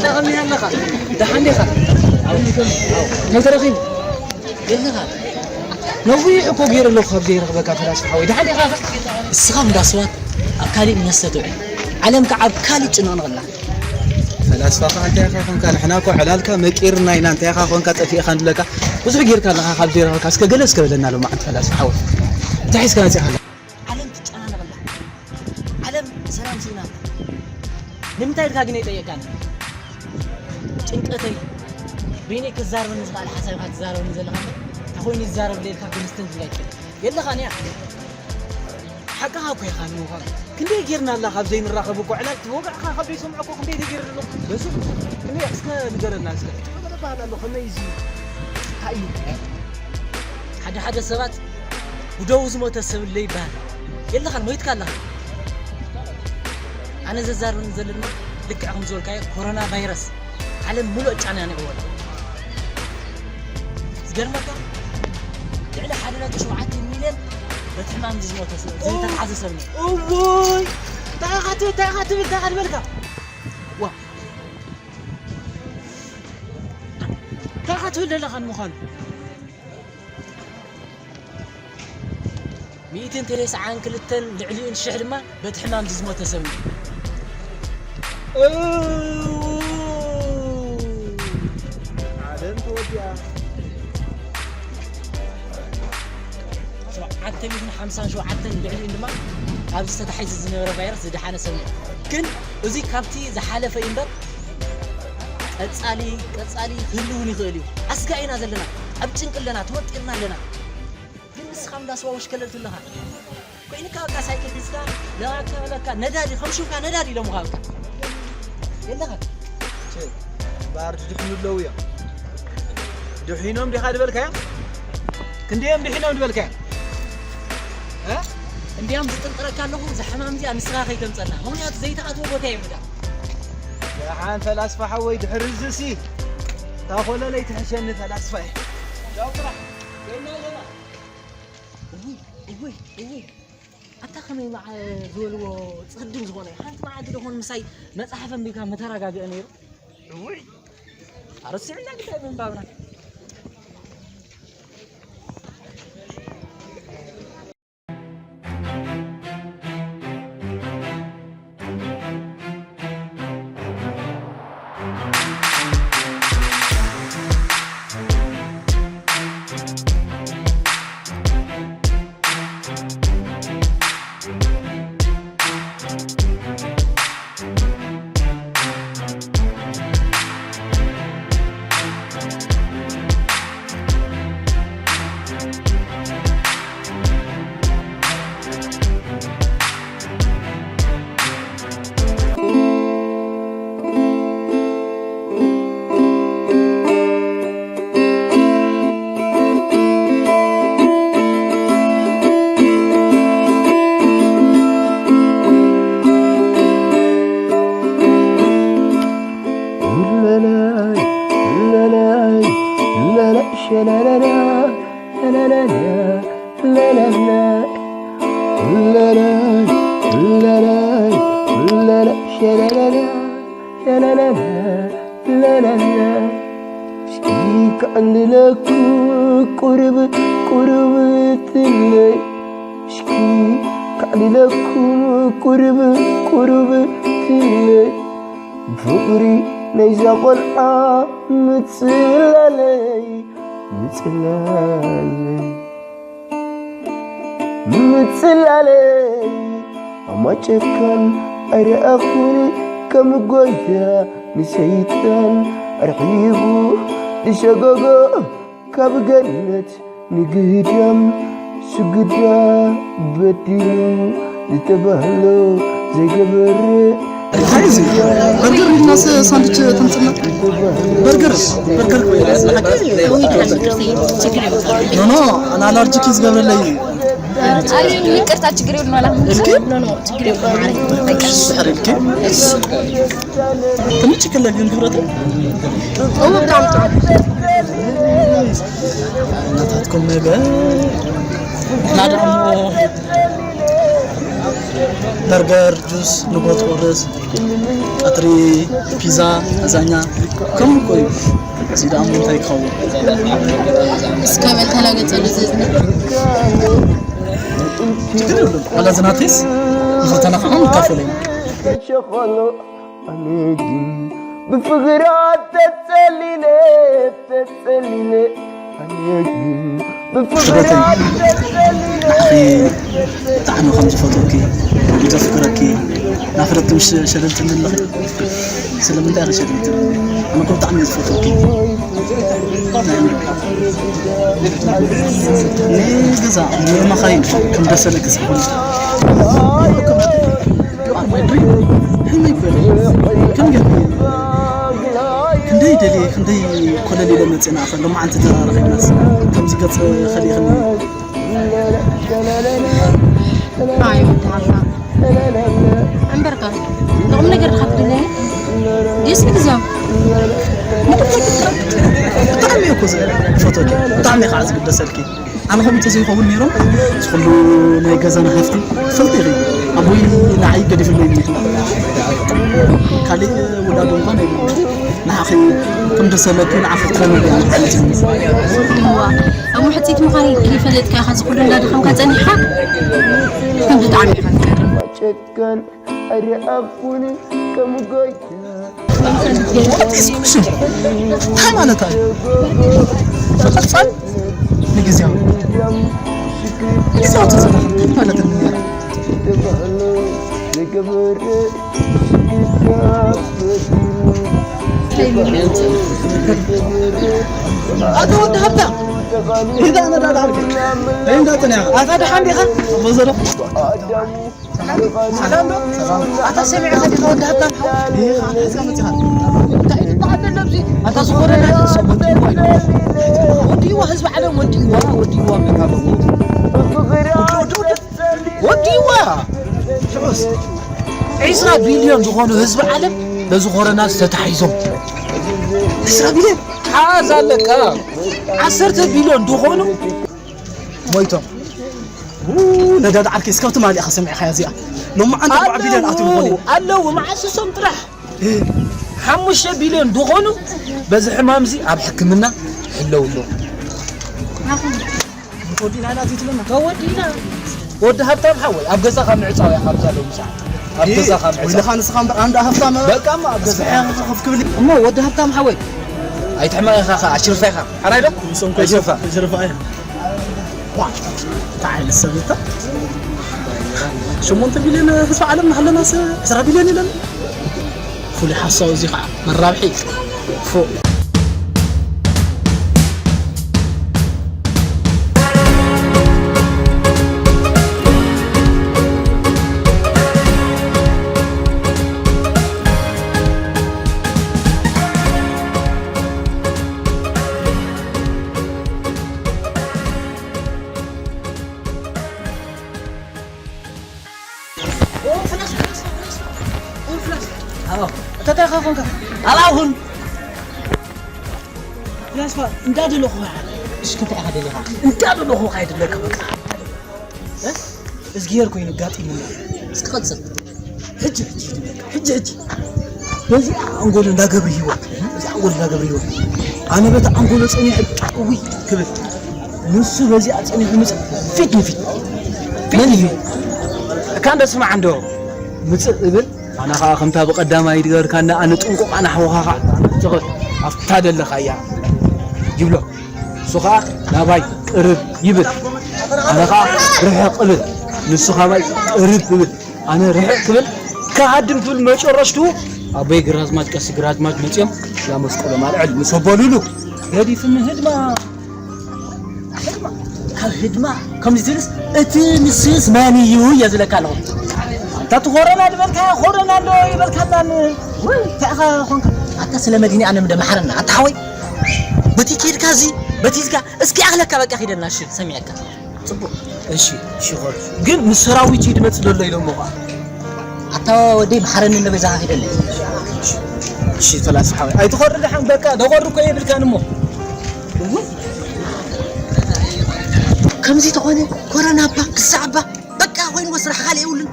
ከመይ ኣለኻ? ደሓን ዲኻ? ከመይ ተረኺቡ? የለኻ? ነዊሕ እኮ ገይረ ኣለኹ ካብ ዘይረኽበካ ፈላስፋ ሓወይ። ደሓን ዲኻ? እስኻ እንዳ ኣስዋት ኣብ ካሊእ እምነት ተትውዕል። ዓለም ከዓ ኣብ ካሊእ ጭንቕንቕ ኣላ። ፈላስፋ ኸዓ እንታይ ኢኻ ኾንካ? ንሕና እኮ ዕላልካ መቂርና ኢና። እንታይ ኢኻ ኾንካ? ጠፊእኻ ንብለካ። ብዙሕ ጌርካ ኣለኻ ካብ ዘይረኸብካ። እስከ ገለ እስከ በለና ሎማዓንቲ ፈላስፋ ሓወይ። እንታይ ሒዝካ መጺእኻ ኣለኻ? ዓለም ትጨናነቕ ኣላ። ዓለም ሰላም ስኢና ኣላ። ንምንታይ ኢልካ ግን ኣይጠየቅካን? ጭንቀተይ በይነይ ክዛረበኒ ዝኽእል ሓሳብ ኢኻ ትዛረበኒ ዘለኻ እምበር፣ እንታይ ኮይኑ ይዛረብ ኢልካ ግን ስተን ዝብላ ኣይትፈልጥ። የለኻን እያ። ሓቅኻ እኮ ኢኻ ንምዃኑ። ክንደይ ጌርና ኣላ ካብ ዘይንራኸብ እኮ ዕላል ትወግዕኻ ካብ ዘይሰምዖ እኮ ክንደይ ደይ ጌርና ኣሎ። በሱ ክንደይ እስከ ንገረና እስከ። በለ በሃል ኣሎ ከመይ እዚ እንታይ እዩ? ሓደ ሓደ ሰባት ብደዉ ዝሞተ ሰብ ኣሎ ይበሃል። የለኻን፣ ሞይትካ ኣለኻ። ኣነ ዘዛርበኒ ዘሎ ድማ ልክዕ ከም ዝበልካዮ ኮሮና ቫይረስ ዓለም ሙሉእ ጫና ነይርዎ። ዝገርመካ ልዕሊ ሓደ ነጥቢ ሸውዓተ ሚልዮን በቲ ሕማም ዝሞተ ሰብ፣ ዝተትሓዘ ሰብ ነይሩ። እውይ! እንታይ ኢኻ ትብል፣ እንታይ ኢኻ ትብል፣ እንታይ ኢኻ ዝበልካ? ዋ! እንታይ ኢኻ ትብል ዘለኻ ንምዃኑ? ሚእትን ተስዓን ክልተን ልዕሊኡን ሽሕ ድማ በቲ ሕማም ዝዝሞተ ሰብ እዩ። እው! ዓለም ተወዲኣ። ሸውዓተ ሚእትን ሓምሳን ሸውዓተን ልዕሊኡን ድማ ኣብዚ ተታሒዙ ዝነበረ ቫይረስ ዝደሓነ ሰብ እዩ። ግን እዚ ካብቲ ዝሓለፈ እዩ እምበር ቀጻሊ፣ ቀጻሊ ክህሉ እውን ይኽእል እዩ። ኣስጋእ ኢና ዘለና፣ ኣብ ጭንቂ ኣለና፣ ተወጢርና ኣለና። ግን ንስኻ እንዳ ስዋ ወሽከለልቱ ኣለኻ። ኮይንካ በቃ ሳይክል ሒዝካ ለባካ በለካ ነዳዲ፣ ከም ሹፍካ ነዳዲ ኢሎምኻ በቃ። የለኻ። ቸ፣ እምበኣር ድድሕኑ ኣለዉ እዮም። ድሒኖም ዲኻ ዝበልካዮ? ክንደዮም ድሒኖም ዝበልካዮ? እ? እንዲያም ዝጥንጥረካ ኣለኹ፣ እዛ ሕማም እዚኣ ንስኻ ከይተምጸና። ምኽንያቱ ዘይተኣትዎ ቦታ የብላ። ደሓን ፈላስፋ ሓወይ፣ ድሕሪ እዚሲ እታ ኮለለይ ትሕሸኒ ፈላስፋ እየ። ቻው ጥራሕ። እውይ፣ እውይ፣ እውይ። ኣታ ከመይ መዓ ዝበልዎ ጸግም ዝኾነ። ሓንቲ መዓልቲ ደኾን ምሳይ መጽሓፍ ኣንቢብካ ምተረጋግአ ነይሩ። እውይ፣ ኣረሲዕና ግዳይ ምንባብና። እስኪ ከዕልለኩ ቁርብ ቁርብ ትለይ፣ እስኪ ከዕልለኩ ቁርብ ቁርብ ትለይ፣ ፍቕሪ ናይዛ ቆልዓ ምጽላለይ፣ ምጽላለይ። ምጽላለይ ኣማጨካን ኣይረኣኹን ከም ጓይታ ንሰይጣን ኣርሒቑ ዝሸጎጎ ካብ ገነት ንግህዳም ስግዳ በዲሉ ዝተባህሎ ዘይገበረ እንታይ እዚ በርገር ኢልናስ ሳንድች ተምፅና በርገር በርገር ኖ ኖ ኣና ኣላርጂክ እዩ ዝገብረለይ እዩ። ኣይ ይቅርታ፣ ችግር የለውም። አላም እልኪ? ኖ ኖ፣ ችግር የለውም። በቃ እሺ፣ ድሕሪ እልኪ? እሺ። ትምጭ ክለል ግን ክብረተ? እው፣ ብጣዕሚ ጥዑም። እናታትኩም ነገር እና ደግሞ በርገር፣ ጁስ፣ ንጎት ቁርስ፣ ቀጣ ትሪ፣ ፒዛ፣ ላዛኛ፣ ከምኡ እኮ እዩ። እዚ ደኣ እሞ እንታይ ክኸውን? እስከ በል ተላገጸሉ ዘዝነ። ችግር የለውም። ዋላ ዝናቴስ ንኽልተና ከዓ ንካፈሎ ኢና። ሸኾሎ ኣነ ግን ብፍቕራ ተጸሊለ፣ ተጸሊለ ኣነ ግን ብፍቕራ ተጸሊለ። ንዓኺ ብጣዕሚ ከም ዝፈትወኪ፣ ከም ዘፍቅረኪ እናፈለጥኪ ምሽ ሸለልትኒ ኣለኺ። ስለምንታይ ኢኺ ሸለልትኒ? ኣነ እኮ ብጣዕሚ እየ ዝፈትወኪ። ናይ ኣምር። ንገዛ፣ ንመኻይን ከም ደሰለኪ ዝኾነ። You are my dream. ህልመይ እኮ ኢኺ። ከም ገርመኝ። ክንደይ ደልየ፣ ክንደይ ኮለል ኢለ መጽየ ንዓኺ። ሎማዓንቲ ተራኺብናስ ከምዚ ገጽ ከሊእኽኒ። ኣይ፣ ወዲ ሃብታም። እምበርካ፣ ንቑም ነገር ዲኻ ትደልየኒ? ድስ ንግዛም? ብጣዕሚ እኮ ዝፈትወኪ፣ ብጣዕሚ ከዓ ዝግደሰልኪ። ኣነ ከምኡ እንተዘይኸውን ነይሮም፣ እዚ ኩሉ ናይ ገዛና ሃፍቲ ትፈልጢ ኢኺ። ኣቦይ ንዓይ ገዲፍለይ ሞይቱ። ካሊእ ውላድ እንኳን የብሉን። ንዓኺ ከም ደሰለኪ ንዓኺ ክትረምሪ እያ ማለት እዩ። እዋ፣ ኣብ ውሕጺት ምዃነይ ከይፈለጥካ ኢኻ እዚ ኩሉ እንዳደኸምካ ጸኒሕካ? ብጣዕሚ ኢኻ ትገርም። ጨካን፣ ኣረ ኣፉኒ ከም ጎይታ። እንታይ ማለት እዩ? ብቐጻል ንግዜያዊ፣ ግዜያዊ ተዘራኽብ ማለት እዩ። ኣቶ ወዲ ሃብታም፣ ኢዛ ነዳ ዳርክ። እንታይ እንዳጠና? ኣታ ደሓን ዲኻ? ኣቦ ዘሮ። ሰላም ዶ? ኣታ ሰሚዕካ ዲኻ ወዲ ሃብታም ሓው? እንታይ ትበሃል ዘሎ ኣብዚ? ኣታ ዝኾነ ናይ ሰብ ወዲ ይዋ እዩ። ወዲ ይዋ ህዝቢ ዓለም ወዲ ይዋ፣ ወዲ ይዋ ምባል ኣለዎ። ወዲ ይዋ። ሽዑስ ዒስራ ቢልዮን ዝኾኑ ህዝቢ ዓለም በዚ ኮሮና ዝተታሒዞም። ዒስራ ቢልዮን? ሓዝ ኣለካ። ዓሰርተ ቢልዮን ዝኾኑ ሞይቶም። ው፣ ነዳዲ ዓርከይ እስካብ ትማሊ ኢኻ ሰሚዕኻያ እዚኣ። ሎማዓንቲ ኣርባዓ ቢልዮን ኣትዩ ዝኾነ። ኣለዉ፣ ኣለዉ፣ መዓስ እሶም ጥራሕ? እ። ሓሙሽተ ቢልዮን ዝኾኑ በዚ ሕማም እዚ ኣብ ሕክምና ይሕለዉ ኣለዉ። ተወዲእና ኢና ትብለና? ተወዲእና። ወዲ ሃብታም ሓወይ፣ ኣብ ገዛኻ ምዕጻው እያ ካብ ዘለዉ ምሳዕ። ኣብ እ፣ ገዛኻ ምዕጻው። ወይልኻ ንስኻ እምበር ኣንዳ ሃብታም በቃ እሞ ኣብ ገዛኻ ኣስፍሐ ምዕጻው። ከፍ ክብል። እሞ ወዲ ሃብታም ሓወይ፣ ኣይትሕመቕ ኢኻ ኸኣ፣ ኣሽርፋ ኢኻ። ሓራይ ዶ? ንሶም እኮ ኣይሽርፋ። ይሽርፋ እያ። ዋ፣ እንታይ ዓይነት ሰብ እዩ እታ? ሸሞንተ ቢልዮን ህዝቢ ዓለም እናሃለናስ ዕስራ ቢልዮን ኢለን? ፍሉይ ሓሳብ እዚ ኸዓ መራብሒ። ፎእ። ኦ፣ ፍላሽ፣ ፍላሽ፣ ፍላሽ፣ ፍላሽ። ኦ፣ ፍላሽ። ኣዎ። እታ እንታይ ኢኻ ኮንካ? ኣብኣ ኩን። ፍላሽ ፋ-፣ እንዳደለኹ እያ። እሺ፣ ክንታይ ኢኻ ደሊኻ? እንዳደለኹ ኸይድለካ በቃ። እ? እዝግሄር ኮይኑ ጋጢሙና። እስኪ ቀጽል። ሕጂ፣ ሕጂ፣ ሕጂ፣ ሕጂ። በዚኣ ኣንጎሎ እንዳገብሪ ህይወት፣ በዚኣ ኣንጎሎ እንዳገብሪ ህይወት። ኣነ በቲ ኣንጎሎ ጸኒሐ ጣዊ ክብል። ንሱ በዚኣ ጸኒሑ ምጽእ ፊት ንፊት። መን እዩ? እካ እንዶ ስማዕ እንዶ። ምጽእ እብል። ኣነ ኸኣ ከምታ ብቐዳማይ ድገርካና ኣነ ጥንቁቕ ኣነ ሓውኻ ኸኣ። ጽቕል። ኣብታ ደለኻያ። ይብሎ። ንሱ ኸኣ ናባይ ቅርብ ይብል። ኣነ ኸኣ ርሕቕ እብል። ንሱ ካባይ ቅርብ ይብል። ኣነ ርሕቕ ክብል ክሃድም ክብል መጨረሽቱ ኣቦይ ግራዝማች ቀሲ ግራዝማች መፅዮም ያ መስቀሎም ኣልዕል ምስ ኣበሉሉ ገዲፍኒ ህድማ ህድማ ካብ ህድማ ከምዚ ትብልስ እቲ ንስስ መን እዩ እየ ዝብለካ ኣለኹ። እንታ እቲ ኮረና ዝበልካ ኮረና ኣሎ ይበልካናን ወይ እንታይ ኢኻ ኮንካ ኣታ ስለ መድኒ ኣነ ምደ መሓረና ኣታ ሓወይ በቲ ኬድካ እዚ በቲ ዝጋ እስኪ ኣኽለካ በቃ ኺደና እሺ ሰሚዐካ። ጽቡቕ። እሺ፣ እሺ፣ ኾር። ግን ምስ ሰራዊት እዩ ድመጽእ ዘሎ ኢሎሞ ኸኣ። ኣታ ወደይ መሓረኒ እንዶ በይዛኻ ኺደለይ። እሺ፣ ፈላሲ ሓወይ። ኣይትኾሪ ደሓን በቃ፣ ደኾሪ እኮ የብልካን እሞ። እውይ። ከምዚ ተኾነ፣ ኮረና እባ፣ ክሳዕ እባ፣ በቃ፣ ኮይኑ ስራሕ ካልእ የብሉን።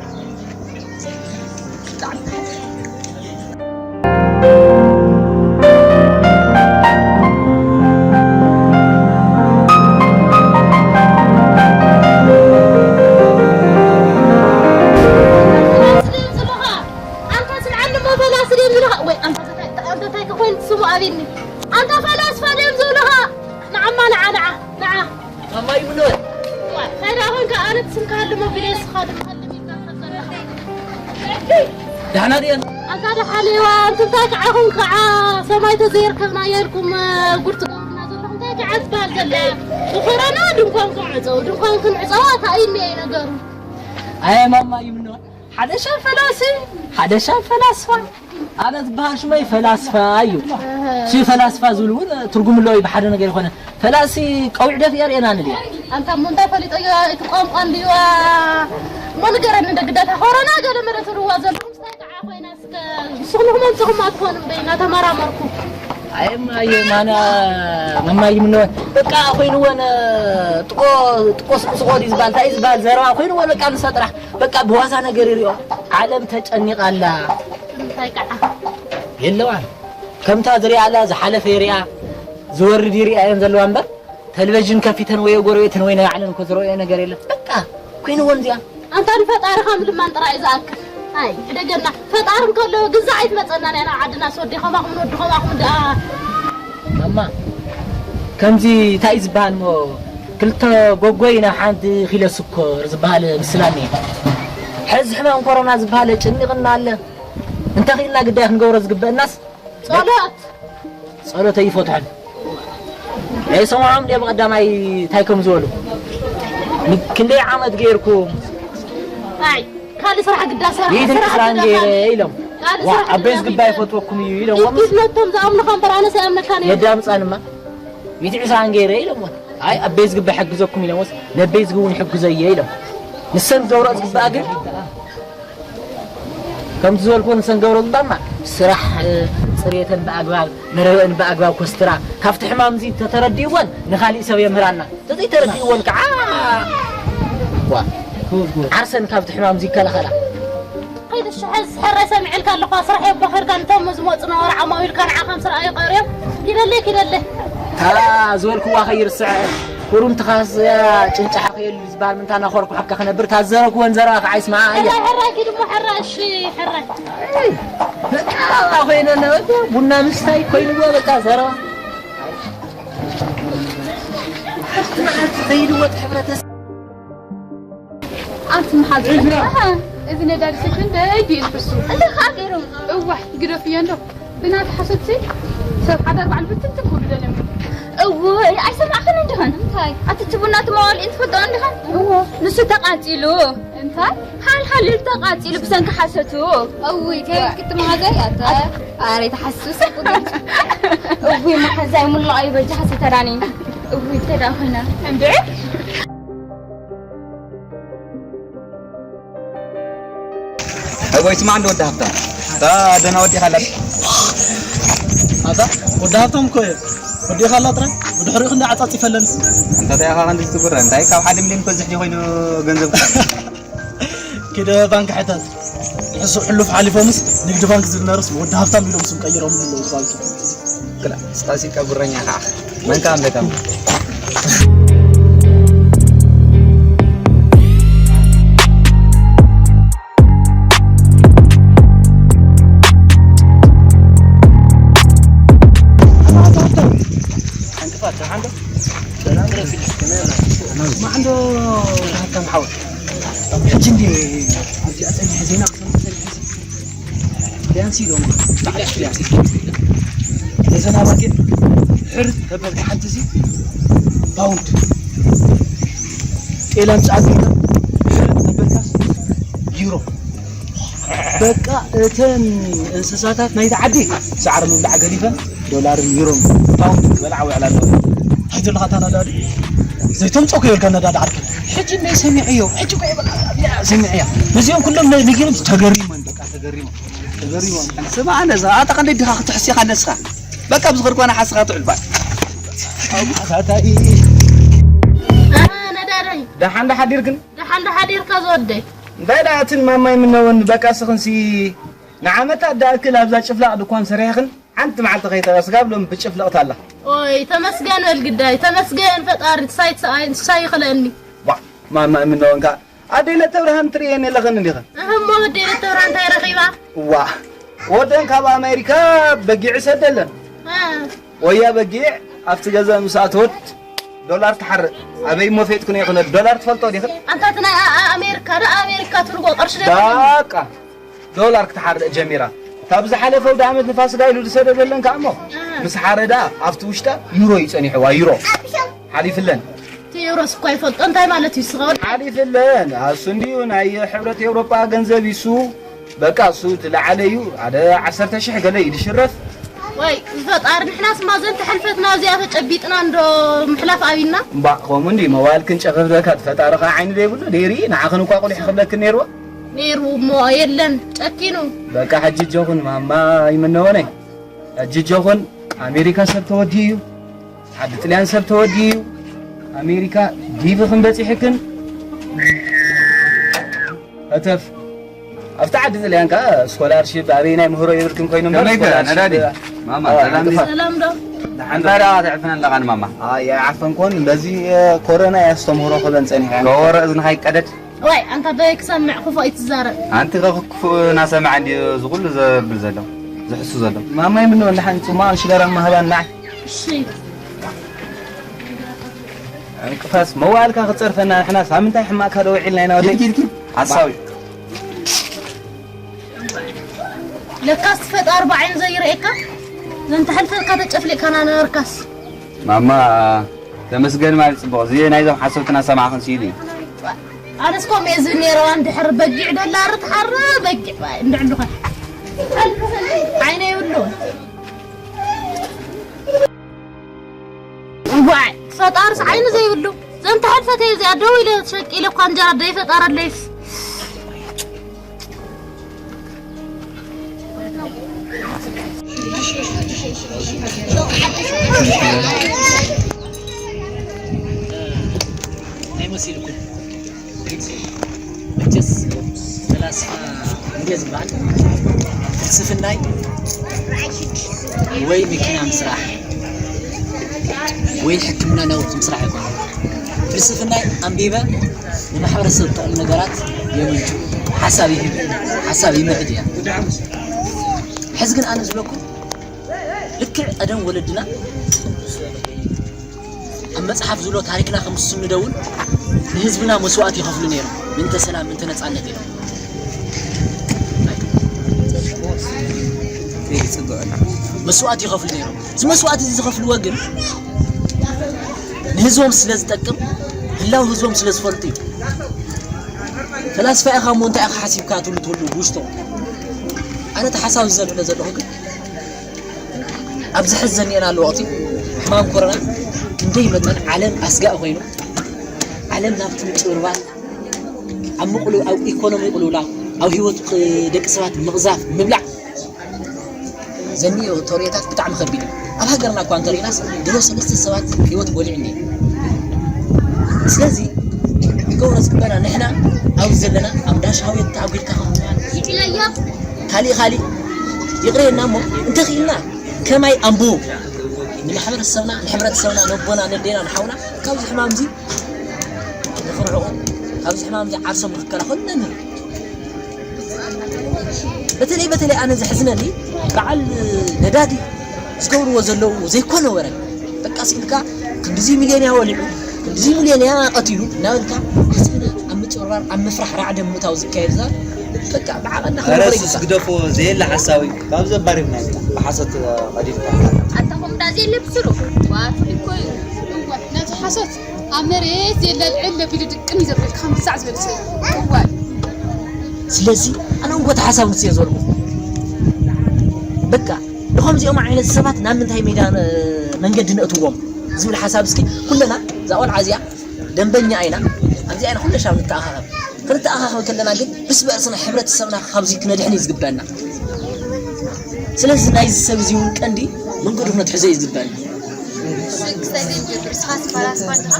እንታይ ከ ኮይኑ ስሙ ኣብኒ? ኣንታ ፈላስፋ ድዮም ዝብሉኻ? ንዓማ ንዓ፣ ንዓ፣ ንዓ። ማማ ይብሉን። ዋይ፣ ኸይዳ ኾንካ ኣነ ትስምካ ሃልሞ ቢለ ስኻ ድማ ሃልም ኢልካ ዘለኻ። ደሓና ድየን? ኣንታ ደሓን እየዋ፣ ኣንቱም እንታይ ከዓ ኹም ከዓ ሰማይ ተዘየርከብና እያልኩም፣ እ፣ ጉድ ትገብሩና ዘለኹም እንታይ ከዓ ትበሃል ዘላ? ብኮሮና ድንኳንኩም ዕፀው፣ ድንኳንኩም ዕፀዋ፣ እንታይ እዩ እኒአ ነገሩ? ኣየ ማማ ይብሉን። ሓደ ሻብ ፈላሲ፣ ሓደ ሻብ ፈላስፋ። ኣነ ዝበሃል ሽመይ ፈላስፋ እዩ። ሲ ፈላስፋ ዝብል እውን ትርጉም ኣለዎ እዩ፣ ብሓደ ነገር ይኾነ። ፈላሲ ቀዊዕ ደፍ የርእየና ንድያ? ኣንታ እሞ እንታይ ፈሊጦ እዩ እቲ ቋንቋ እንድዩ? እሞ ንገረኒ እንደ ግዳታ ኮሮና ገለ መለ ትብልዋ ዘለኹም እንታይ ከዓ ኮይና እስከ ንስኹም ንኹም ኣምፅኹም ኣትኾኑ እምበይ እናተመራመርኩ። ኣየማ ኣየማና መማይ ምነወ በቃ ኮይንወን ጥቆ ጥቆ ስቅስቆ ድዩ ዝበሃል እንታይ ዝበሃል ዘረባ ኮይንወን በቃ ንሳ ጥራሕ በቃ ብዋዛ ነገር ይሪኦ ዓለም ተጨኒቓ ኣላ። እንታይ ከዓ የለዋን ከምታ ዝሪኣ ኣላ ዝሓለፈ ይሪኣ ዝወርድ ይሪኣ እየን ዘለዋ እምበር ተልቨዥን ከፊተን ወይ ጎረቤተን ወይ ናይ ባዕለን እኮ ዝረኣዮ ነገር የለን። በቃ ኮይንወን እዚኣ ኣንታ ንፈጣሪ ካብ ልማን ጥራይ ዝኣክል። ኣይ ሕደገና ፈጣሪ እንከሎ ግዛ ኣይትመፀና ናይ ናብ ዓድና ስወዲ ከማኹም ንወዲ ከማኹም ደኣ ማማ ከምዚ እንታይ እዩ ዝበሃል ሞ ክልተ ጎጎይ ናብ ሓንቲ ኪሎ ስኮር ዝበሃል ምስላ እኒአ። ሕዚ ሕማም ኮሮና ዝበሃል ጭኒቕና ኣለ። እንተኽኢልና ግዳይ ክንገብሮ ዝግበአናስ ጸሎት። ጸሎት ኣይፈትሖን። ኣይሰምዖም ድየ ብቐዳማይ እንታይ ከም ዝበሉ? ክንደይ ዓመት ገይርኩም? ኣይ፣ ካልእ ስራሕ ግዳ ስራሕ፣ ሚእትን ስራሕ ዕስራን ግዳ ገይረ ካልእ። ኢሎም። ካልእ ዋ፣ ስራሕ ኣበይ ግዳ ዝግባ ግዳ። ይፈትወኩም እዩ ኢሎም። ኢኪ ነቶም ዝኣምኑኻ እምበር ኣነስ ኣይኣምነካን እየ። የዳምጻንማ። ሚእቲ ዕስራን ገይረ ኢሎም። ኣይ፣ ኣበይ ዝግባ ይሕግዘኩም ኢሎም። ወስ ነበይ ዝግውን ይሕግዘ እየ ኢሎም። ንሰን ዝገብሮ ዝግባኣ ግን ከምቲ ዝበልኩ ንሰን ገብረ ዝባማ ስራሕ ፅሬተን ብኣግባብ መረበአን ብኣግባብ ኮስትራ ካብቲ ሕማም እዚ ተተረዲእወን ንካሊእ ሰብ የምህራና ተዘይተረዲእወን ከዓ ዋ ዓርሰን ካብቲ ሕማም እዚ ይከላኸላ። ከይዲ ሽሐ ዝሕረ ሰሚዕልካ ኣለኳ ስራሕ የቦኸርካ ንቶም ዝመፁ ነበሩ ዓማዊልካ ንዓኻም ስራሕ ይቐርዮም ኪደለ ኪደለ እታ ዝበልክዋ ከይርስዐ ኩሩም ትኻስያ ጭንጫ ሓኸየሉ ዝበሃል ምንታ እናኾርኩ ሓካ ክነብር እታ ዝዘረብክወን ዘረባ ከዓ ይስምዓ እያ። ሕራይ ሕራይ ኪድ እሞ ሕራይ እሺ ሕራይ። በቃ ኮይነ ነበርኩ ቡና ምስታይ ኮይንዎ በቃ ዘረባ ዘይልወጥ ሕብረተሰብ። ኣንቲ መሓዙ እዚ ነዳዲ ሰክን ደይ ድዩ ዝሕሱ እንደ ከዓ ገይሮም እዋሕ ግደፍዮ እንዶ ብናት ሓሶትሲ ሰብ ሓዳር ባዕሉ ብትንትን ክብሉ ደለሚ። እውይ ኣይሰማዕኽን እንዲኸን እንታይ ኣቲ እቲ ቡና እቲ መዋልኢ እንትፈልጦ እንዲኸን እዎ ንሱ ተቃጺሉ እንታይ ሓልሓል ኢሉ ተቃጺሉ ብሰንኪ ሓሰቱ። እውይ ከይክት መሓዘይ ኣታ ኣረ ተሓስስ እውይ መሓዛይ ሙሉ ኣይበጃ ሓሰተራኒ። እውይ ተዳ ኮይና እንዴ ኣቦይ ስማዕ እንዶ ወዲ ሃብታም እታ ደህና ወዲኻ ኣላ ኣታ ወዲ ሃብታም እኮ እየ ወዲኻ ኣላ ጥራይ ብድሕሪኡ ክንዲ ዓጻጺፈለንስ እንተ ደኣ ኢኻ ክንዲ ዝትጉረ እንታይ ካብ ሓደ ሚልዮን እኮ ዝሕጂ ኮይኑ ገንዘብ ኪደ ባንክ ሕተት ንሕሱ ሕሉፍ ሓሊፎምስ ንግዲ ባንክ ዝብል ነርስ ወዲ ሃብታም ኢሎም ስም ቀይሮም ኣለዉ ባንክ ክላ ስታሲ ቀብረኛ ከዓ መን ከዓ ኣለካ ማዕንዶ ሃብታም ሓወት ሕጂ እንዲ ኣብዚኣ ፀኒሐ ዜና ክሰምዕ ፀኒሐ ቢያንስ ኢሎም ብዓል ቢያንስ ተዘናባጊዕ ሕርት ተበልካ ሓንቲ ዚ ፓውንድ ጤላ ምፅኣት ኢሎም ሕርት ተበልካ ዩሮ በቃ እተን እንስሳታት ናይቲ ዓዲ ሳዕሪ ምብላዕ ገዲፈን ዶላርን ዩሮን ፓውንድ ክበልዓ ውዕላ ኣለዋ። እንታይ ዘለኻ እታ ነዳዲ ዘይተምፅኦ ከይበልካ ነዳዲ ዓርኪ ሕጂ እንደ ሰሚዐዮ ሕጂ እኮ ይበልዓ ሰሚዐያ ነዚኦም ኩሎም ነጊሮም ተገሪሞን በቃ ተገሪሞም ተገሪሞም ስማ ኣነ ኣታ ቀንደ ድኻ ክትሕስኻ ነስኻ በቃ ብዝኸድኳ ንሓስኻ ትዕልባል ኣባታኢ ነዳዳይ ደሓን ዶ ሓዲርክን ደሓን ዶ ሓዲርካ ዝወደይ እንታይ ደኣ እትን ማማይ ምነወን በቃ ስኽንሲ ንዓመታት ደኣክል ኣብዛ ጭፍላቕ ድኳን ሰሪሕኽን ሓንቲ መዓልቲ ከይተረስጋ ብሎም ብጭፍልቕት ኣላ። ኦይ ተመስገን በል ግዳይ ተመስገን ፈጣሪ ትሳይ ትስኣይ ንሳይ ይኽለኒ። ቧዕ ማማ ምነወንካ ኣደይ ለተብርሃን ትርእየን የለኽን እንዲኽን። እህ እሞ ኣደይ ለተብርሃን እንታይ ረኺባ? ዋ ወደን ካብ ኣሜሪካ በጊዕ ይሰደለን። እ። ወያ በጊዕ ኣብቲ ገዛ ምስ ኣተወት ዶላር ትሓርእ። ኣበይ እሞ ፈይጥክን ይኹነ ዶላር ትፈልጦ ዲኽን? ኣንታ እቲ ናይ ኣ-፣ ኣ-፣ ኣሜሪካ ዶ፣ ኣሜሪካ ትርጎ ቅርሺ ዶ? በቃ ዶላር ክትሓርእ ጀሚራ። ካብ ዝሓለፈ ኣውደ ዓመት ንፋሲካ ኢሉ ዝሰደደለን ከኣ እሞ፣ እ። ምስ ሓረዳ ኣብቲ ውሽጣ ዩሮ እዩ ጸኒሕዋ፣ ዩሮ። ሓሊፍለን። እቲ ዩሮስ እኳ ይፈልጦ፣ እንታይ ማለት እዩ? ስኻ ሓሊፍለን። ኣሱ እንዲዩ ናይ ሕብረት ኤውሮጳ ገንዘብ ይሱ፣ በቃ እሱ ዝለዓለ እዩ። ሓደ ዓሰርተ ሽሕ ገለ እዩ ዝሽረፍ። ወይ ዝፈጣሪ፣ ንሕናስ ማዘን ተሐልፈትና እዚኣ ተጨቢጥና እንዶ ምሕላፍ ኣቢና። እምባእ፣ ከምኡ እንዲ መዋልክን ጨፈፍደካ፣ ፈጣሪ ኸዓ ዓይኒ ዘይብሉ ደይርኢ፣ ንዓኽን እኳ ቁሊሕ ክብለክን ነይርዎ። ነይሩ እሞ የለን፣ ጨኪኑ። በቃ ሕጂ እጆኹን ማማ ይምነወነይ። ሕጂ እጆኹን ኣሜሪካ ሰብ ተወዲኡ እዩ። ዓዲ ጥልያን ሰብ ተወዲኡ እዩ። ኣሜሪካ ዲቪ ክንበፂሕክን። እተፍ። ኣብቲ ዓዲ ጥልያን ከኣ ስኮላርሺፕ ኣበይ ናይ ምህሮ ይብርክን ኮይኑ እምበር ከመይ ከ ስኮላርሺፕ ነዳዲ? ማማ፣ ኣዎ፣ ሰላም ድዩ? ጥፋ-፣ ሰላም ዶ? ደሓን ዶ? እንታይ ደኣ ተዕፍነን ኣለኻ ንማማ? ኣይ፣ ኣይዓፈንኮን። በዚ፣ እ፣ ኮሮና እያ ኣስተምህሮ ክበን ጸኒሐ። ከወረ እዝንኻ ይቀደድ። ዋይ፣ ኣንታ በይ ክሰምዕ ክፉእ ኣይትዛረብ። ኣንቲ ከ ክፉእ እናሰምዐ እንድዩ እዚ ኩሉ ዘብል ዘሎ፣ ዝሕሱ ዘሎ። ማማይ ምነው እንዳ ሓንቲ ጽማቕ ሽደራ ማህባን ንዓይ። እሺ። ዕንቅፋስ መዋልካ ክጸርፈና ንሕናስ ኣብ ምንታይ ሕማቕካ ዶ ውዒልና ኢና ወደይ? ኪድ፣ ኪድ፣ ኪድ። ሓሳዊ። ለካስ ፈጣሪ ብዓይኑ ዘይርእየካ፣ ዘንተሐልፈልካ ተጨፍሊቕካና ነበርካስ። ማማ፣ ተመስገን ማለት ጽቡቕ። እዚ ናይዞም ሓሰውትና ሰማዕኽን ሲኢሉ እዩ። ኣነስ ከምኡ እየ ዝብል ነይረ፣ ዋን ድሕሪ በጊዕ ደላሪ ትሓርእ በጊዕ እንድዕልኻ። ዓይነ ይብሉ። እዋይ፣ ፈጣርስ ዓይኒ ዘይብሉ። ዘንተሐልፈት እየ እዚኣ ደው ኢለ ሸቅ ኢለ እኳ እንጀራ ደይ ፈጣረለይስ። እንታይ መሲልኩም? መቸስ ፈላስፋ እንድየ ዝበሃል። ፍልስፍናይ ወይ መኪና ምስራሕ ወይ ሕክምና ናውቲ ምስራሕ ኣይኮነን። ፍልስፍናይ ኣንቢበ ንማሕበረሰብ ዝጠቕሙ ነገራት የምንጩ፣ ሓሳብ ይህብ፣ ሓሳብ ይምዕድ እያ። ሕዚ ግን ኣነ ዝብለኩም ልክዕ ቀደም ወለድና ኣብ መጽሓፍ ዝብሎ ታሪክና ከም ዝስንዶ እውን ንህዝብና መስዋእቲ ይኸፍሉ ነይሮም። ምእንተ ሰላም፣ ምእንተ ነጻነት ኢሎም መስዋእቲ ይኸፍሉ ነይሮም። እዚ መስዋእቲ እዚ ዝኸፍልዎ ግን ንህዝቦም ስለ ዝጠቅም፣ ህላው ህዝቦም ስለ ዝፈልጡ እዩ። ፈላስፋ ኢኻ እሞ እንታይ ኢኻ ሓሲብካ ትብሉ ትህልዉ ብውሽጦም። ኣነ እቲ ሓሳብ እዚ ዘልዕሎ ዘለኹ ግን ኣብዚ ሕዚ ዘኒኤናሉ ወቕቲ ሕማም ኮሮና ክንደይ መጠን ዓለም ኣስጋኢ ኮይኑ፣ ዓለም ናብቲ ምጭብርባር፣ ኣብ ምቕሉ-፣ ኣብ ኢኮኖሚ ቅልውላው፣ ኣብ ህይወት ቅ-፣ ደቂ ሰባት ምቕዛፍ፣ ምብላዕ ዘኒኦ ተርእዮታት ብጣዕሚ ከቢድ እዩ። ኣብ ሃገርና እኳ እንተሪእናስ ገለ ሰለስተ ሰባት ህይወት በሊዑ እኒአ። ስለዚ ክገብሮ ዝግበና ንሕና ኣብዚ ዘለና ኣብ ዳሽሃውየት ተኣጒድካ ካሊእ ካሊእ ይቕረየና እሞ እንተኽኢልና ከማይ ኣንብቡ። ንማሕበረሰብና፣ ንሕብረተሰብና፣ ነቦና፣ ነዴና፣ ንሓውና ካብዚ ሕማም እዚ ንኽርሕቑ፣ ካብዚ ሕማም እዚ ዓርሶም ንኽከላኸሉ ነምህር። በተለይ፣ በተለይ ኣነ ዘሕዝነኒ በዓል ነዳዲ ዝገብርዎ ዘለዉ ዘይኮነ ወረ። በቃ ስኢልካ ክንድዚ ሚልዮን እያ ወሊዑ፣ ክንድዚ ሚልዮን እያ ቀቲሉ እናበልካ ህዝብና ኣብ ምጭብርባር፣ ኣብ ምፍራሕ ራዕዲ ምእታው ዝካየድ ዘ-፣ በቃ ብዓቐና ኧረ ክንገብሮ ሱስ ይግባእ። ግደፎ፣ ዘየለ ሓሳዊ ካብ ዘባሪርና ኢና ብሓሶት ቀዲድካ። ኣታ ኹም ዳዜ ለብስሩ ዋት እኮ እዩ። እዋ፣ ነቲ ሓሶት ኣብ መሬት የለ ልዕል ለቢሉ ድቅን ይገብረልካ፣ ከምዛዕ ዝበለ ሰብ። እዋ። ስለዚ ኣነ እውን ጎታ ሓሳብ ንስየ ዝበልኩ። በቃ፣ ንኸምዚኦም ዓይነት ሰባት ናብ ምንታይ ሜዳ፣ እ፣ መንገዲ ነእትዎም ዝብል ሓሳብ እስኪ ኩለና እዛ ቆልዓ እዚኣ ደንበኛ ኢና። ኣብዚ ኣይና ኩሉ ሻብ ንተኣኻኸብ። ክንተኣኻኸብ ከለና ግን ርስ በርስና ሕብረተሰብና ካብዚ ክነድሕን እዩ ዝግበአና። ስለዚ ናይዚ ሰብ እዚ እውን ቀንዲ መንገዱ ክነትሕዞ እዩ ዝግበአና። ክሳይ ዘይንጀምር፣ ንስኻስ ፈላስፋ እንዲኻ፣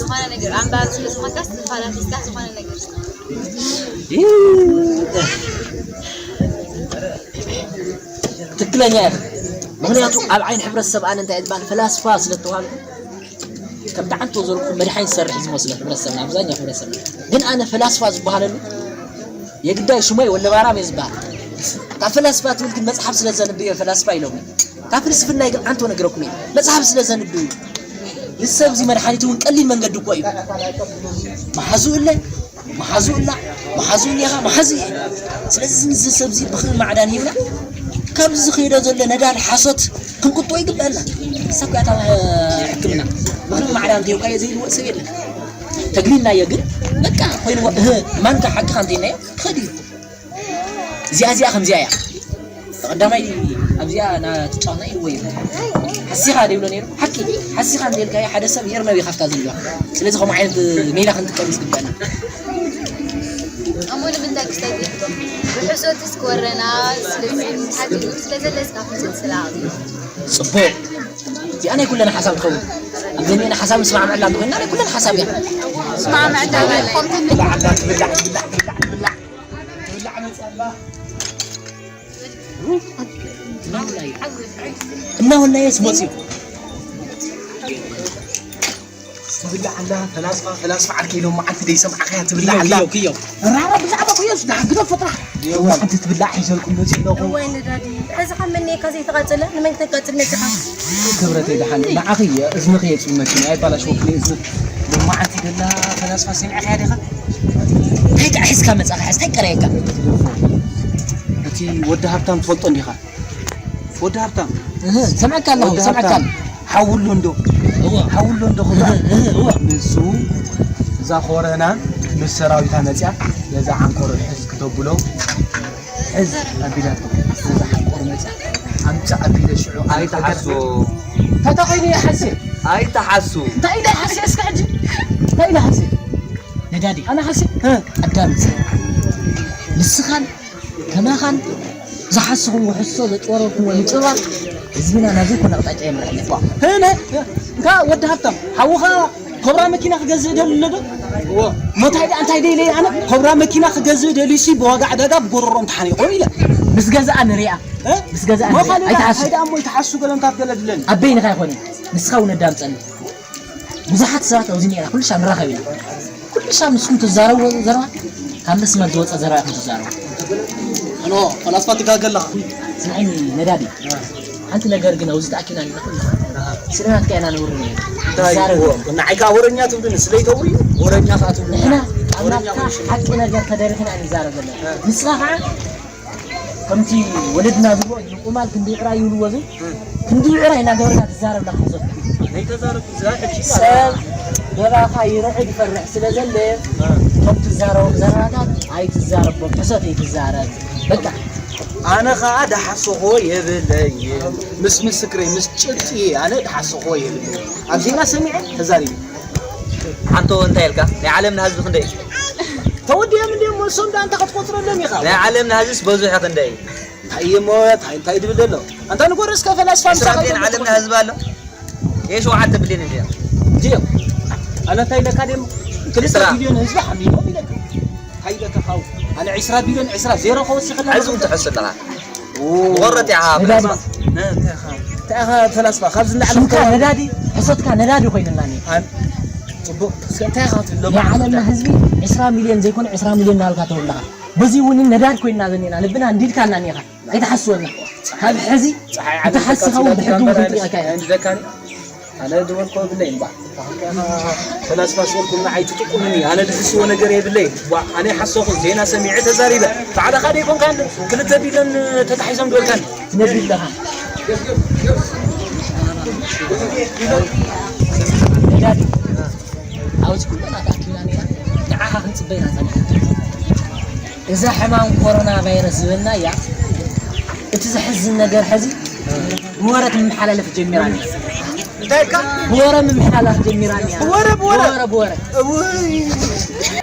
ዝኾነ ነገር ኣንባቢ ስለ ዝኾንካስ፣ ንፈላሲስካ ዝኾነ ነገር። ትክክለኛ ኢኻ። ምኽንያቱ ኣብ ዓይኒ ሕብረተሰብ ኣነ እንታይ እየ ዝበሃል? ፈላስፋ ስለ እተባሃልኩ፣ ከም ደዓንቶ ዘልኩ መድሓኒት ዝሰርሕ ዝመስሎ ሕብረተሰብና፣ ኣብዛኛው ሕብረተሰብና። ግን ኣነ ፈላስፋ ዝበሃለሉ የግዳይ ሽሞይ ወለ ባራም እየ ዝበሃል። ኣብ ፈላስፋ ትብል ግን መጽሓፍ ስለ ዘንብብ እዮም ፈላስፋ ኢሎም። ካብ ፍልስፍና ግን ኣንቶ ነግረኩም እየ። መጽሓፍ ስለ ዘንብብ እዩ። ንሰብ እዚ መድሓኒት እውን ቀሊል መንገዲ እኮ እዩ። መሓዙ እለ፣ መሓዙ እላ፣ መሓዙ እኒኻ፣ መሓዙ እየ። ስለዚ እዚ ሰብ እዚ ብኽሪ ማዕዳን ሂብና ካብዚ ዝኸይዶ ዘሎ ነዳድ ሓሶት ክንቁጥቦ ይግበአና። እሳ እኮ እያ እታ ሕክምና። ብኽሪ ማዕዳን እንተይብካዮ ዘይልወጥ ሰብ የለን። ተግሊልናዮ ግን በቃ ኮይንዎ፣ እህ፣ ማንካ ሓቅኻ እንተይናዮ ክኸድ እዩ። እዚኣ፣ እዚኣ ከምዚኣ እያ። ቀዳማይ ኣብዚኣ ና ትጫወትና ኢልዎ እዩ። ሓሲኻ ዶ ይብሎ ነይሩ? ሓቂ፣ ሓሲኻ እንተልካዮ ሓደ ሰብ የርነብ ኢኻ ኣብታ ዘለዋ። ስለዚ ከምኡ ዓይነት ሜላ ክንጥቀም ዝግበኣና። ኣሞ ንምንታይ ክስተቲ? ብሕሶትስ ክወረና፣ ስለዚ ሓቂ ስለ ዘለስ ካብ ሕሶት ስለ ኣቕሊሉ። ጽቡቕ። እዚኣ ናይ ኩለን ሓሳብ ትኸውን። ኣብ ዘኒኤና ሓሳብ ንስማዕመዐላ እንተኾይንና ናይ ኩለን ሓሳብ እያ። ስማዕመዐላ። ትብላዕ ኣላ፣ ትብላዕ፣ ትብላዕ፣ ትብላዕ፣ ትብላዕ። ትብላዕ መጽኣ ኣላ። እናበላዮ፣ እናበላዮ ስሞት እዩ። ትብላዕ ኣላ ፈላስፋ፣ ፈላስፋ ዓርከይ፣ ሎም መዓልቲ ደይሰምዓኻያ ትብላዕ ኣላ። ክዮ፣ ክዮ። ራራ ብዛዕባ ክዮስ ደሓን ግደፎ ጥራሕ። የዋ። ሓንቲ ትብላዕ ሒዘልኩም መጺእ ኣለኹ። እዋይ ነዳዲ፣ ሕዚ ካብ መን እካ ዘይተቃጸለ? ንመን ከተቃጽል መጺኻ? ክብረተይ ደሓን፣ ንዓኺ እየ፣ እዝንኺ እየ ጽልመኪ፣ ኣይባላሽወክን እየ እዝንኺ። ሎም መዓልቲ ደላ ፈላስፋ ሰሚዕኻያ ዲኻ? እንታይ ደኣ ሒዝካ መጻኻ? ሕዚ እንታይ ቀረየካ? እቲ ወዲ ሃብታም ትፈልጦ እንዲኻ? ወዲ ሃብታም። እህ፣ ሰምዐካ ኣለኹ፣ ወዲ ሰምዐካ ሃብታም። ኣለኹ። ሓው ኣሎ እንዶ? እወ። ሓው ኣሎ እንዶ ክብራ? እህ፣ እህ፣ እወ። ንሱ እዛ ኮረና ምስ ሰራዊታ መጽያ ነዛ ዓንቆሮ ሕዝ ክተብሎ ሕዝ ኣቢላቶ። ነዛ ዓንቆሮ መጽያ ኣምጽእ ኣቢለ ሽዑ ኣይትሓሱ። እንታይ ተኸይኑ እየ ሓስየ? ኣይትሓሱ። እንታይ ኢለ ሓስየ እስከ ሕጂ? እንታይ ኢለ ሓስየ? ነዳዲ። ኣነ ሓስየ? እ? ኣዳምጽ። ንስኻን ከማኻን ዝሓስኹምዎ ሕሶ ዘጭበረርኩምዎ ምጭብራር ህዝብና ናብ ዘይኮነ ኣቕጣጫ የምርሕ ኣሎ። ህነ፣ እንካ ወዲ ሃብታም፣ ሓውኻ ኮብራ መኪና ክገዝእ ደልዩ ኣሎ ዶ? እዎ። ሞታይ ደኣ እንታይ ደይለ ኣነ? ኮብራ መኪና ክገዝእ ደልዩሲ ብዋጋ ዕዳጋ ብጎረሮ እንተሓኒቑ ኢለ። ምስ ገዝኣ ንሪኣ። እ? ምስ ገዝኣ ንሪኣ። ሞኻሊ ደኣ ኣይትሓሱ። እንታይ ደኣ እሞ ይትሓሱ ገለ እንታት ገለ ድለኒ። ኣበይንኻ ይኾነ? ንስኻ እውን ኣዳምጸኒ። ብዙሓት ሰባት ኣብዚ ነይራ፣ ኩሉ ሻብ ንራኸብ ኢና። ኩሉ ሻብ ንስኹም ትዛረብዎ ዘረባ፣ ካብ መስመር ዝወጸ ዘረባ ኢኹም ትዛረቡ። ኣኖ፣ ፈላስፋ ትጋገ ኣለኻ። ስምዐኒ ነዳዲ፣ ሓንቲ ነገር ግን ኣብዚ ተኣኪብና ኣለና ኩሉ። ስለ ናትካ ኢና ነውሪ ነይሩ። እንታይ? ንዛረብ ወ-፣ ኢና። ንዓይ ከኣ ወረኛ ትብሉኒ፣ ስለይ ተውሪ፣ ወረኛ ከኣ ትብሉኒ። ንሕና ኣብ ወረኛ ናትካ ወይስ ሓቂ ነገር ተደሪኽና ኢና ንዛረብ ዘለና። እ። ንስኻ ከኣ ከምቲ ወለድና ዝብሎ እዩ፣ ቁማል ክንዲ ብዕራይ ይብልዎ ዝብል፣ ክንዲ ብዕራይ እናገበርካ ትዛረብ ኣለኻ ሕሶት። ዘይተዛረብኩ ዝዛሕፍ ሺ ሰብ በባኻ ይርዕድ ይፈርሕ ስለ ዘለ፣ እ። ከም ትዛረቦም ዘረባታት ኣይትዛረቦም፣ ሕሶት ኣይትዛረብ። በቃ። ኣነ ኸኣ ደሓሰኾ የብለይ። ምስ ምስክረይ፣ ምስ ጭብጢ ኣነ ደሓሰኾ የብለይ። ኣብ ዜና ሰሚዐ ተዛሪበ። ሓንቶ እንታይ ኢልካ? ናይ ዓለምና ህዝቢ ክንደይ እዩ? ተወዲኦም እንድዮም፣ መልሶም ደኣ እንተ ክትቆጽረሎም ኢኻ። ናይ ዓለምና ህዝብስ በዙሑ ክንደይ እዩ? እንታይ እሞ፣ እንታይ፣ እንታይ ድብል ዘሎ? ኣንታ ንጎር እስከ ፈላስፋ ዕስራ ምሳኻ ሚልዮን ይገብሩ። ዓለምና ህዝቢ ኣሎ? ይሄ ሸውዓተ ቢልዮን እንድያ። እንድዮም። ኣነ እንታይ ኢለካ ደሞ? ክልተ ዕስራ። ቢልዮን ህዝቢ ሓሚሞም ኢለካ። እንታይ ኢለካ ካው? ኣነ ዕስራ ቢልዮን፣ ዕስራ ዜሮ ከወሲኸላ። ሕዚ እውን ትሕሱ ኣለኻ። ኦ። መቆረጥ ኢኻ ነዳዲ። ፈላስፋ። ነ-፣ እንታይ ኢኻ? እንታይ ኢኻ ፈላስፋ? ካብዚ ንላዕሊ ሽምካ እንታይ ነዳዲ፣ ሕሶትካ ነዳዲ ኮይንና እኒአ። ኣን-፣ ጽቡቕ። እስከ እንታይ ኢኻ ትብሎ? ናይ ዓለምና ህዝቢ ዕስራ ሚልዮን ዘይኮነ ዕስራ ሚልዮን እናበልካ ተውርዳኻ። በዚ እውን ነዳድ ኮይንና ዘኒና፣ ልብና እንዲድካና እኒኻ። ኣይትሓስወልና። ካብ ሕዚ ጸሓይ ዓለም እንተሓስኻ እውን ተቃጽለካ ብሕጊ እውን እምበር ክንጥይቐካ ኢና። ኣይንድደካን። ኣነ ዝበልኮ የብለይን። ባ፣ ፈላስፋ ዝበልኩም ንዓይ ትጥቁምኒ። ኣነ ዝሕስዎ ነገር የብለይን። ዋ፣ ኣነ ሓሰኹ፣ ዜና ሰሚዐ ተዛሪበ። ባዕልኻ ደይኮንካ ክልተ ቢልዮን ተታሒዞም ዝበልካኒ። ትነቢ ኣለኻ። ነዳዲ። ኣብዚ ኩልና ተኣኪብና ኔና ንዓኻ ክንጽበ ኢና ጸኒሕና። እዛ ሕማም ኮሮና ቫይረስ ዝበልና እያ። እቲ ዘሕዝን ነገር ሕዚ ብወረ ትመሓላለፍ ጀሚራ ኣላ። እንታይ ኢልካ? ብወረ ምምሓላፍ ጀሚራ ኣላ። ብወረ፣ ብወረ? ብወረ፣ ብወረ። እውይ።